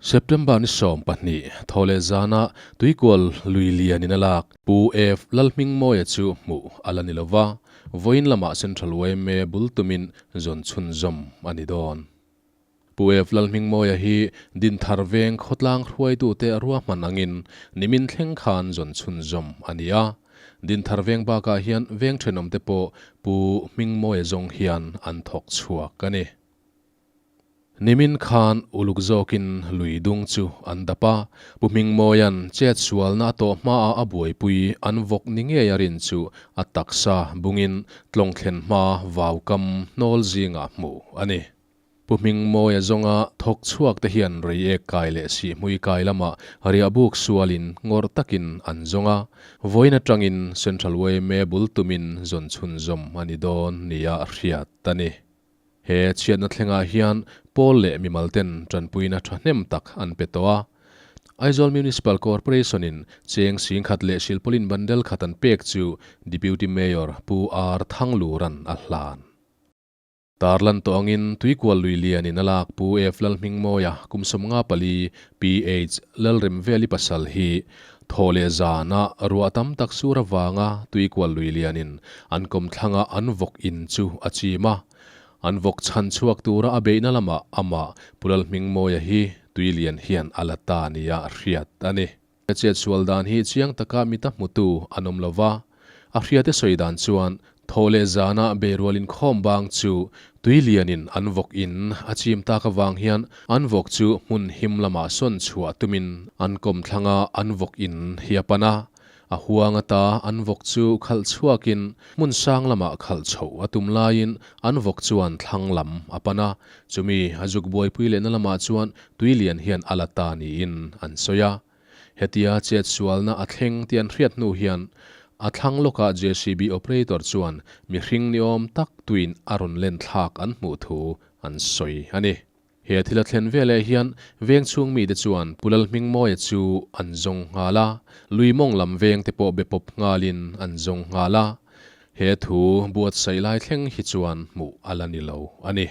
September ni 20, Thawhleh zana Tuikual lui lian in a lak Pu F Lalhmingmawia chu hmuh a la ni lo va, vawiin lamah Central yma bul tumin zawn chhunzawm a ni dawn. Pu F Lalhmingmawia hi Dinthar veng khawtlang hruaitute ruahman angin nimin thleng khan zawn chhunzawm a ni a. Dinthar veng bakah hian veng thenawmte pawh Pu Hmingmawia zawng hian an thawk chhuak a ni. Nimin khan uluk zawkin lui dung chu an dap a, Pu Hmingmawia'n chet sualna a tawh hmaah a buaipui an vawk ni ngei a rin chu a taksa bungin tlawng thlen hma vau kam hnawl zingah hmuh a ni. Pu Hmingmawia zawnga thawk chhuak te hian reiek kai leh sihhmui kai lamah riahbuk sualin ngawrh takin an zawng a, vawiin atangin Central yma bul tumin zawn chhunzawm a ni dawn nia hriat a ni. He chhiatna thlengah hian pawl leh mimal ten tanpuina thahnem tak an pe tawh a. Aizawl Municipal Corporation in cheng singkhat leh silpaulin bundle khat an pek chu Deputy Mayor Pu R Thangluran a hlan. Tarlan tawh angin Tuikual lui lian in a lak Pu F Lalhmingmawia kum 54 PH Lalremveli pasal hi thaw leh zana ruah tam tak sur avanga Tuikual lui lianin an kawmthlanga an vawk in chu a chim a. An vawk chhan chhuak tura a beihna lamah amah Pu Lalhmingmawia hi tui lian hian a la ta nia hriat a ni. A chetsual dan hi chiang taka mita hmutu an awm lo va, a hriate sawi dan chuan thaw leh zana beirual inkhawm bang chu tui lianin an vawk in a chim tak avang hian an vawk chu hmun him lamah sawn chhuah tumin an kawmthlanga an vawk in hi a pan a. A huang ata an vawk chu khalh chhuakin hmun sang lamah khalh chhoh a tum laiin an vawk chuan thlang lam a pan a, chumi a zuk buaipui lehna lamah chuan tui lian hian a la ta niin an sawi a. Hetia chet sualna a thleng tih an hriat hnu hian a thlang lawkah JCB operator chuan mihring ni awm tak tuin a rawn len thlak an hmuh thu an sawi a ni. He thil a thlen veleh hian veng chhung mite chuan Pu Lalhmingmawia chu an zawng nghal a, lui mawng lam veng te pawh be pawp nghalin an zawng nghal a. He thu buatsaih lai thleng hi chuan hmuh a la ni lo a ni.